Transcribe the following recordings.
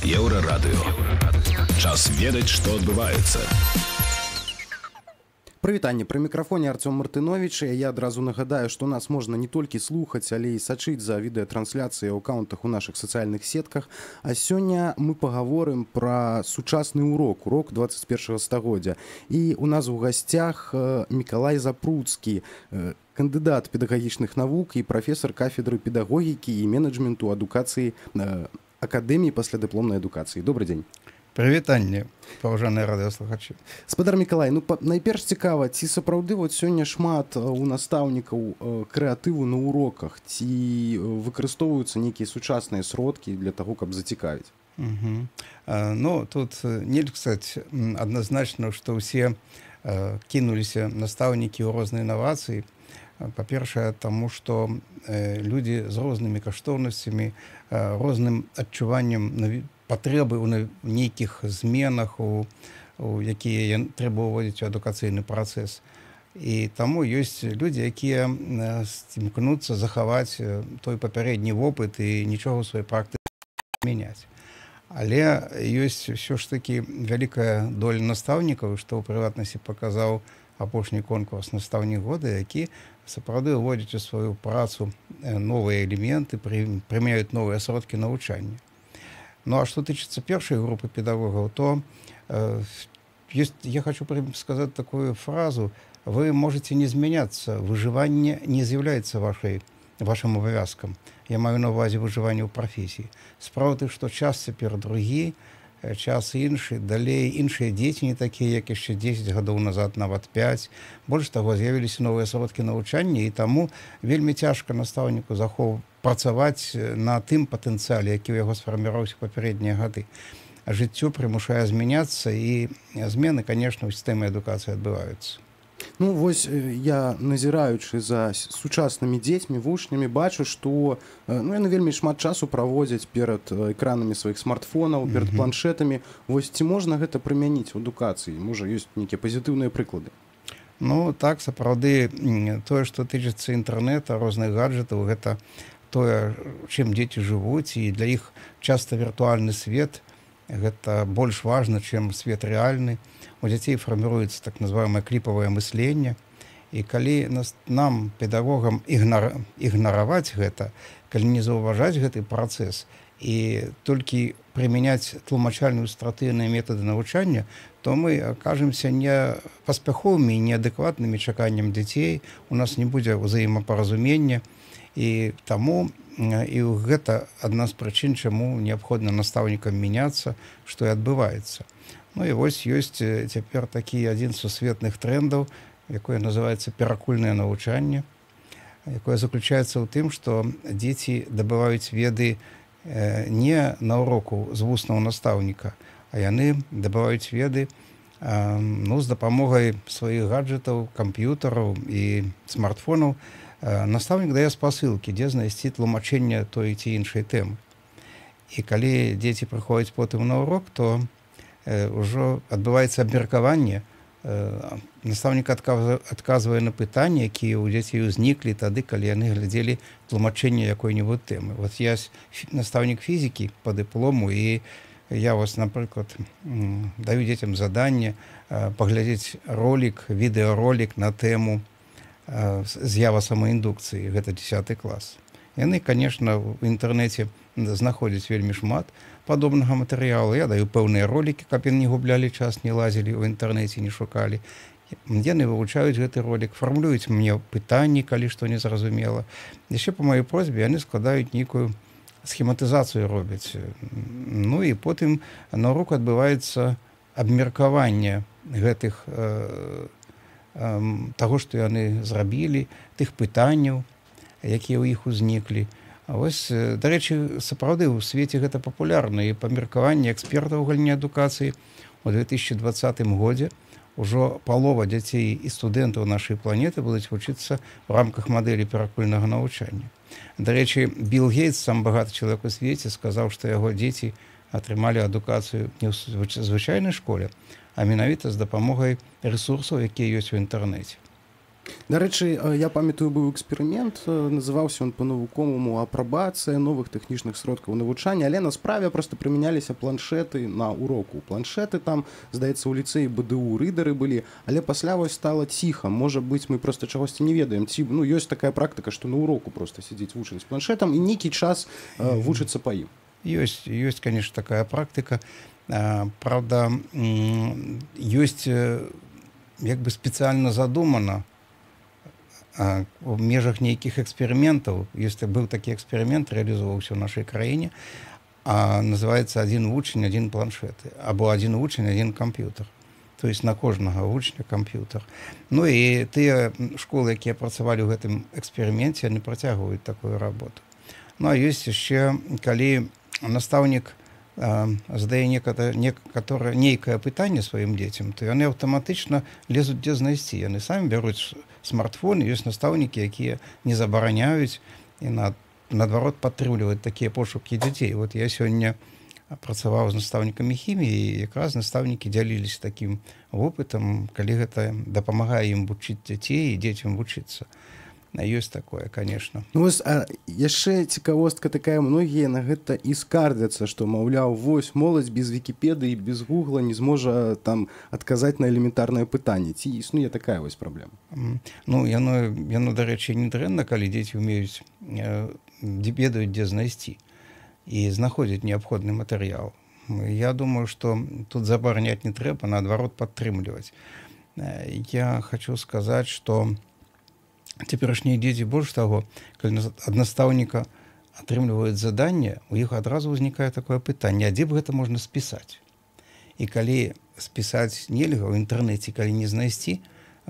Еўрарадыё. Час ведаць, што адбываецца. Прывітанне, пры мікрафоне Арцём Мартыновіч. Я адразу нагадаю, што нас можна не толькі слухаць, але і сачыць за відэатрансляцыяй ў аккаунтах у нашых сацыяльных сетках. А сёння мы пагаворым пра сучасны урок, урок 21 стагоддзя. І у нас у гасцях Мікалай Запруцкі, кандыдат педагагічных навук і прафесар кафедры педагогікі і менеджменту адукацыі Акадэміі паслядыпломнай адукацыі. Добры дзень. Прывітанне, паважаныя радыёслухачы. Спадар Мікалай, ну, найперш цікава, ці сапраўды вот сёння шмат у настаўнікаў крэатыву на уроках, ці выкарыстоўваюцца нейкія сучасныя сродкі для таго, каб зацікавіць? Угу. Ну, тут нельга сказаць адназначна, што ўсе кінуліся настаўнікі ў розныя інавацыі. Па-першае, таму што людзі з рознымі каштоўнасцямі, розным адчуваннем патрэбы ў нейкіх зменах, у якія трэба ўводзіць у адукацыйны працэс. І таму ёсць людзі, якія імкнуцца захаваць той папярэдні вопыт і нічога ў сваёй практыцы мяняць. Але ёсць ўсё ж такі вялікая доля настаўнікаў, што ў прыватнасці паказаў апошні конкурс «Настаўнік года», які сапраўды ўводзіць у сваю працу новыя элементы, прымяюць новыя сродкі навучання. Ну а што тычыцца першай групы педагогаў, то есть, я хочу сказать такую фразу: вы можете не змяняцца, выжыванне не з'яўляецца вашым абавязкам. Я маю на увазе выжыванне ў прафесіі. Справа тых, што час цяпер другі, час іншы, далей іншыя дзеці не такія, як яшчэ 10 гадоў назад, нават 5. Больш таго, з'явіліся новыя сродкі навучання, і таму вельмі цяжка настаўніку працаваць на тым патэнцыяле, які ў яго сфарміраваўся папярэднія гады. Жыццё прымушае змяняцца, і змены, конечно, ў сістэме адукацыі адбываюцца. Ну вось я, назіраючы за сучаснымі дзецьмі, вучнямі, бачу, што ну, яны вельмі шмат часу праводзяць перад экранамі сваіх смартфонаў, перад планшетамі. Вось ці можна гэта прымяніць у адукацыі? Можа, ёсць нейкія пазітыўныя прыклады? Ну так, сапраўды, тое, што тычыцца інтэрнэта, розных гаджетаў, гэта тое, чым дзеці жывуць, і для іх часта віртуальны свет гэта больш важна, чым свет рэальны. У дзяцей фарміруецца так называемое кліпавае мысленне. І калі нам, педагогам, ігнараваць гэта, калі не заўважаць гэты працэс і толькі прымяняць тлумачальную стратэгійныя метады навучання, то мы акажемся не паспяховымі і неадэкватнымі чаканням дзяцей, у нас не будзе ўзаемапаразумення. І таму і гэта адна з прычын, чаму неабходна настаўнікам мяняцца, што і адбываецца. Ну і вось ёсць цяпер такі адзін з сусветных трендаў, якое называецца перакульнае навучанне, якое заключаецца ў тым, што дзеці дабываюць веды не на уроку з вуснаў настаўніка, а яны дабываюць веды, ну, з дапамогай сваіх гаджетаў, камп'ютараў і смартфонаў. Настаўнік дае спасылкі, дзе знайсці тлумачэнне той ці іншай тэмы. І калі дзеці прыходзяць потым на урок, то ўжо адбываецца абмеркаванне. Настаўнік адказвае на пытанні, якія ў дзяцей узніклі тады, калі яны глядзелі тлумачэнне якой-небудзь тэмы. Вот я настаўнік фізікі па дыплому, і я вось, напрыклад, даю дзецям заданне паглядзець ролик, відэаролік на тэму з'ява самаіндукцыі, гэта 10 клас. Яны, конечно, в інтэрнэце знаходзяць вельмі шмат падобнага матэрыялу. Я даю пэўныя ролікі, каб яны не гублялі час, не лазілі ў інтэрнэце, не шукалі. Яны вывучаюць гэты ролик, фармулююць мне пытанні, калі што не зразумела. Яшчэ па маёй просьбе яны складаюць нейкую схематызацыю робяць. Ну і потым на уроку адбываецца абмеркаванне гэтых таго, што яны зрабілі, тых пытанняў, якія ў іх узніклі. А вось, дарэчы, сапраўды ў свеце гэта папулярна, і па меркаванні экспертаў у галіне адукацыі у 2020 годзе ўжо палова дзяцей і студэнтаў нашай планеты будуць вучыцца ў рамках мадэлі перакульнага навучання. Дарэчы, Білл Гейтс, сам багаты чалавек у свеце, сказаў, што яго дзеці атрымалі адукацыю не ў звычайнай школе, а менавіта з дапамогай рэсурсаў, якія ёсць у інтэрнэце. Дарэчы, я памятаю, быў эксперымент, называўся он па-навуковаму апрабацыя новых тэхнічных сродкаў навучання, але на справе проста прымяняліся планшеты на уроку. Планшеты там, здаецца, у ліцэі БДУ рыдары былі, але пасля вось стала ціха. Можа быць, мы проста чагосьці не ведаем. Ці, ну, ёсць такая практыка, што на уроку проста сядзіць вучань з планшетам і нейкі час вучыцца па ім. Ёсць, конечно, такая практыка. Праўда, ёсць як бы спецыяльна задумана у межах нейкіх эксперыментаў. Ёсць, быў такі эксперымент, рэалізоўваўся ў нашай краіне, называецца «Адзін вучань, адзін планшет» або «Адзін вучань, адзін камп'ютар». То есть на кожнага вучня камп'ютар. Ну і тыя школы, якія працавалі ў гэтым эксперыменце, яны працягваюць такую работу. Ну а ёсць яшчэ, калі настаўнік задае нейкае пытанне сваім дзецям, то яны аўтаматычна лезуць, дзе знайсці. Яны самі бяруць смартфон, ёсць настаўнікі, якія не забараняюць і наадварот падтрымліваюць такія пошукі дзяцей. Вот я сёння працаваў з настаўнікамі хіміі, і якраз настаўнікі дзяліліся такім вопытам, калі гэта дапамагае ім вучыць дзяцей і дзецям вучыцца. Ёсць такое, конечно. Ну, вось, а яшчэ цікавостка такая, многія на гэта і скардзяцца, што, маўляў, вось моладзь без Вікіпедыі, без Гугла не зможа там адказаць на элементарнае пытанне. Ці існуе такая вось праблема? Ну, яно, дарэчы, не дрэнна, калі дзеці умеюць, ведаюць, дзе знайсці і знаходзяць неабходны матэрыял. Я думаю, што тут забараняць не трэба, наадварот, падтрымліваць. Я хочу сказаць, што цяперашнія дзеці, больш таго, калі ад настаўніка атрымліваюць заданне, у іх адразу ўзнікае такое пытанне, а дзе б гэта можна спісаць? І калі спісаць нельга ў інтэрнэце, калі не знайсці,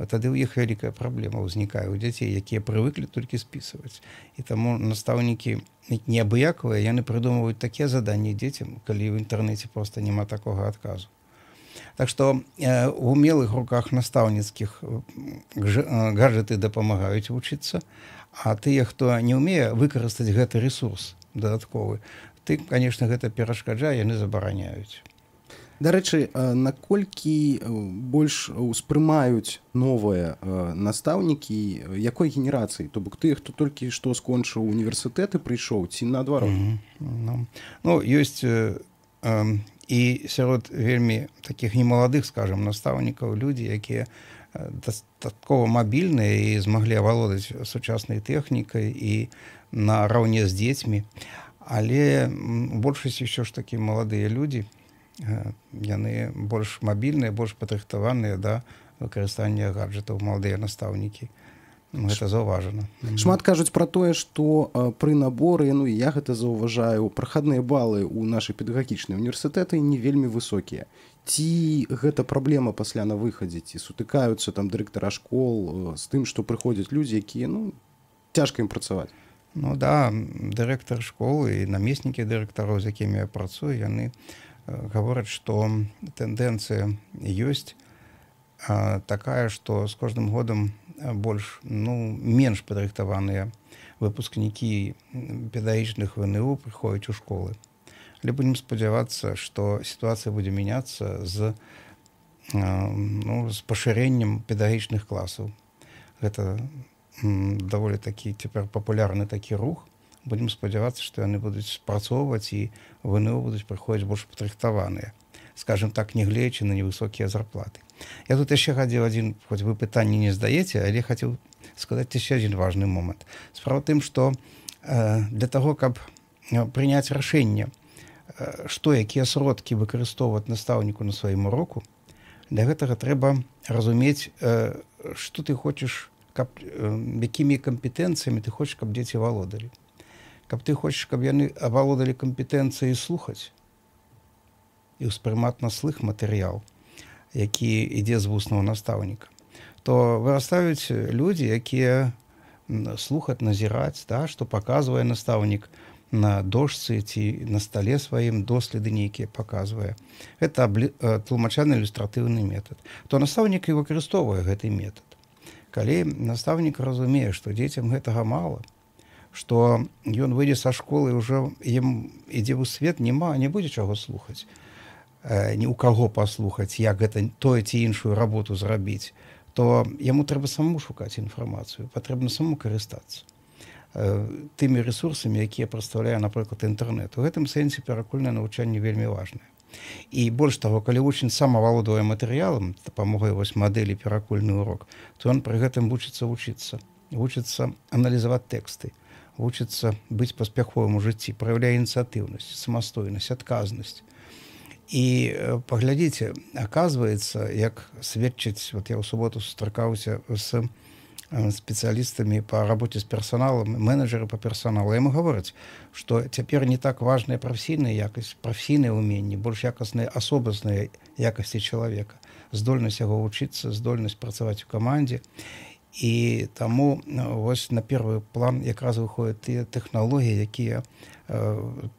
тады ў іх вялікая праблема ўзнікае ў дзяцей, якія прывыклі толькі спісваць. І таму настаўнікі неабыякавыя, яны прыдумваюць такія заданні дзецям, калі ў інтэрнэце проста няма такога адказу. Так што у умелых руках настаўніцкіх гаджэты дапамагаюць вучыцца, а тыя, хто не ўмее выкарыстаць гэты рэсурс дадатковы, ты, конечно, гэта перашкаджае, яны забараняюць. Дарэчы, наколькі больш успрымаюць новыя настаўнікі, якой генерацыі? То бок тыя, хто толькі што скончыў універсітэт і прыйшоў, ці наадварот? Ну, ёсць і сярод вельмі такіх немаладых, скажем, настаўнікаў людзі, якія дастаткова мабільныя і змаглі авалодаць сучаснай тэхнікай і нараўне з дзецьмі. Але у большасці ўсё ж такі маладыя людзі, яны больш мабільныя, больш падрыхтаваныя да выкарыстання гаджэтаў, маладыя настаўнікі. Гэта заўважана. Шмат кажуць пра тое, што пры наборы, ну і я гэта заўважаю, прахадныя балы ў нашы педагагічныя універсітэты не вельмі высокія. Ці гэта праблема пасля на выхадзе, ці сутыкаюцца там дырэктара школ з тым, што прыходзяць людзі, якія, ну, цяжка ім працаваць? Ну да, дырэктар школы і намеснікі дырэктараў, з якімі я працую, яны гавораць, што тэндэнцыя ёсць такая, што з кожным годам больш, ну, менш падрыхтаваныя выпускнікі педагагічных ВНУ прыходзяць у школы. Але будзем спадзявацца, што сітуацыя будзе мяняцца з пашырэннем педагагічных класаў. Гэта даволі такі цяпер папулярны такі рух. Будзем спадзявацца, што яны будуць спрацоўваць і ВНУ будуць прыходзіць больш падрыхтаваныя, скажем так, нягледзячы на невысокія зарплаты. Я тут яшчэ хацеў адзін, хоць вы пытанне не здаеце, але хацеў сказаць яшчэ адзін важны момант. Справа тым, што для таго, каб прыняць рашэнне, што якія сродкі выкарыстоўваць настаўніку на сваім уроку, для гэтага трэба разумець, што ты хочаш, якімі кампетэнцыямі ты хочаш, каб дзеці валодалі. Каб ты хочаш, каб яны авалодалі кампетэнцыяй слухаць і ўспрымаць на слых матэрыял, які ідзе з вуснаў настаўніка, то вырастаюць людзі, якія слухаць, назіраць, да, што паказвае настаўнік на дошцы ці на стале сваім, доследы нейкія паказвае. Гэта тлумачальна-ілюстратыўны метад. То настаўнік і выкарыстоўвае гэты метад. Калі настаўнік разумее, што дзецям гэтага мала, што ён выйдзе са школы, ўжо ім ідзе ў свет, не будзе чаго слухаць, ні ў каго паслухаць, як гэта тое ці іншую работу зрабіць, то яму трэба самому шукаць інфармацыю, патрэбна самому карыстацца тымі рэсурсамі, якія прадстаўляе, напрыклад, інтэрнэт. У гэтым сэнсе перакульнае навучанне вельмі важнае. І больш таго, калі вучань сам авалодвае матэрыялам, дапамогай вось мадэлі перакульны урок, то ён пры гэтым вучыцца вучыцца, вучыцца аналізаваць тэксты, вучыцца быць паспяховым у жыцці, праяўляе ініцыятыўнасць, самастойнасць, адказнасць. І паглядзіце, аказваецца, як сведчыць, вот я ў суботу сустракаўся з спецыялістамі по работе з персаналам, менеджеры по персоналу, яму гавораць, што цяпер не так важная прафесійная якасць, прафесійныя ўменні, больш якасныя асобасныя якасці чалавека, здольнасць яго вучыцца, здольнасць працаваць у камандзе. І таму вось на первы план якраз выходят тыя тэхналогіі, якія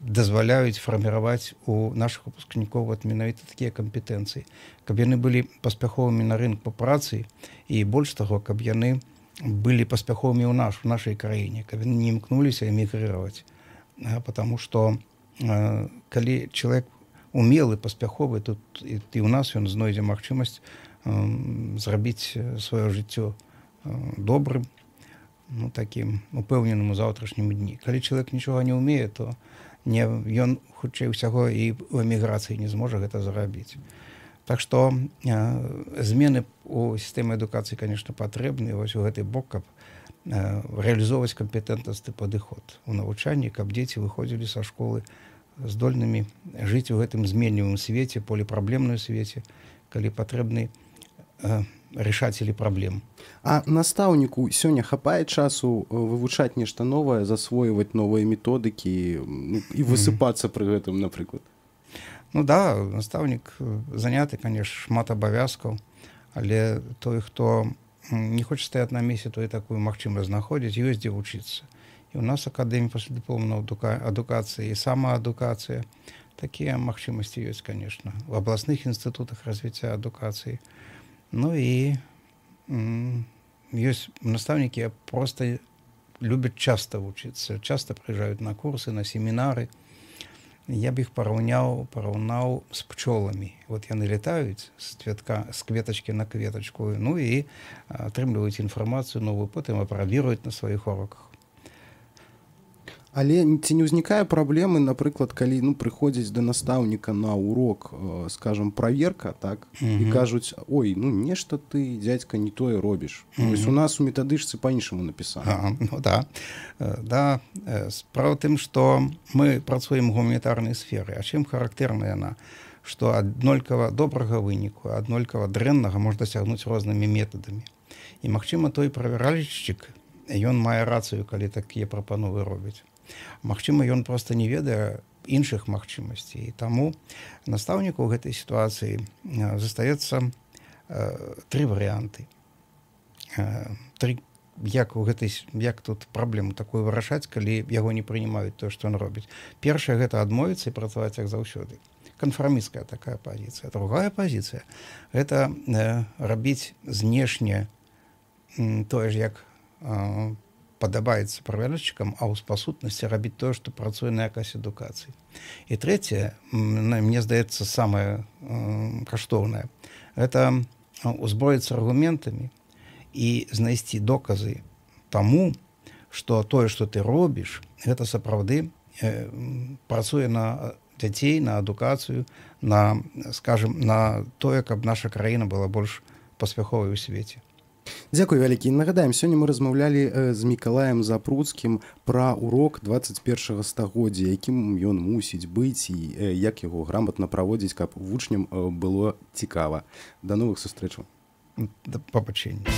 дазваляюць фарміраваць у нашых выпускнікоў вот менавіта такія кампетэнцыі, каб яны былі паспяховымі на рынку працы і, больш таго, каб яны былі паспяховымі ў нашай краіне, каб яны не імкнуліся эмігрыраваць. Потому что калі чалавек умелы, паспяховы, тут і ў нас ён знойдзе магчымасць зрабіць сваё жыццё добрым, ну, таким упэўненым у заўтрашнім дні. Калі чалавек нічога не ўмее, то не, ён хутчэй усяго і ў эміграцыі не зможа гэта зрабіць. Так што змены у сістэме адукацыі, конечно, патрэбны вось у гэты бок, каб рэалізоўваць кампетэнтнасны падыход у навучанні, каб дзеці выходзілі са школы здольнымі жыць у гэтым зменлівым свеце, поліпраблемным свеце, калі патрэбны решатели праблем. А настаўніку сёння хапае часу вывучаць нешта новае, засвойваць новыя методыкі, ну, і высыпацца пры гэтым, напрыклад? Ну да, настаўнік заняты, конечно, шмат абавязкаў, але той, хто не хоча стаяць на месцы, той такую магчымасць знаходзіць, ёсць дзе вучыцца. І у нас акадэмія паслядыпломнай адукацыі, і самаадукацыя. Такія магчымасці ёсць, конечно, в абласных інстытутах развіцця адукацыі. Ну і ёсць настаўнікі, просто любят часто вучыцца, часто прыязджаюць на курсы, на семінары. Я б іх параўнаў з пчоламі. Вот яны летаюць з кветачкі на кветачку, ну і атрымліваюць інфармацыю новую, потым апрабіруюць на сваіх уроках. Але ці не ўзнікае праблемы, напрыклад, калі, ну, прыходзіць да настаўніка на урок, скажем, праверка, так, і кажуць: «Ой, ну нешта ты, дзядзька, не тое робіш. Вось у нас у метадычцы па-іншаму напісана». А, ну да. Да, справа ў тым, што мы працуем у гуманітарнай сферы. А чым характэрна яна? Што аднолькава добрага выніку, аднолькава дрэннага можна дасягнуць рознымі метадамі. І, магчыма, той правяральшчык, ён мае рацыю, калі такія прапановы робіць. Магчыма, ён проста не ведае іншых магчымасцей. І таму настаўніку ў гэтай сітуацыі застаецца тры варыянты. Тры, як у гэтай як тут праблему такую вырашаць, калі яго не прынімаюць тое, што ён робіць. Першае — гэта адмовіцца і працаваць як заўсёды. Канфармісцкая такая пазіцыя. Другая пазіцыя — гэта рабіць знешне тое ж, як падабаецца правяральшчыкам, а ў па сутнасці рабіць тое, што працуе на якасць адукацыі. І трэцяе, мне здаецца, самае каштоўнае — гэта узброіцца аргументамі і знайсці доказы таму, што тое, што ты робіш, гэта сапраўды працуе на дзяцей, на адукацыю, на, скажем, на тое, каб наша краіна была больш паспяховай у свеце. Дзякуй вялікі. Нагадаем, сёння мы размаўлялі з Мікалаем Запруцкім пра урок 21 стагоддзя, якім ён мусіць быць і як яго граматна праводзіць, каб вучням было цікава. Да новых сустрэчаў. Да пабачэння.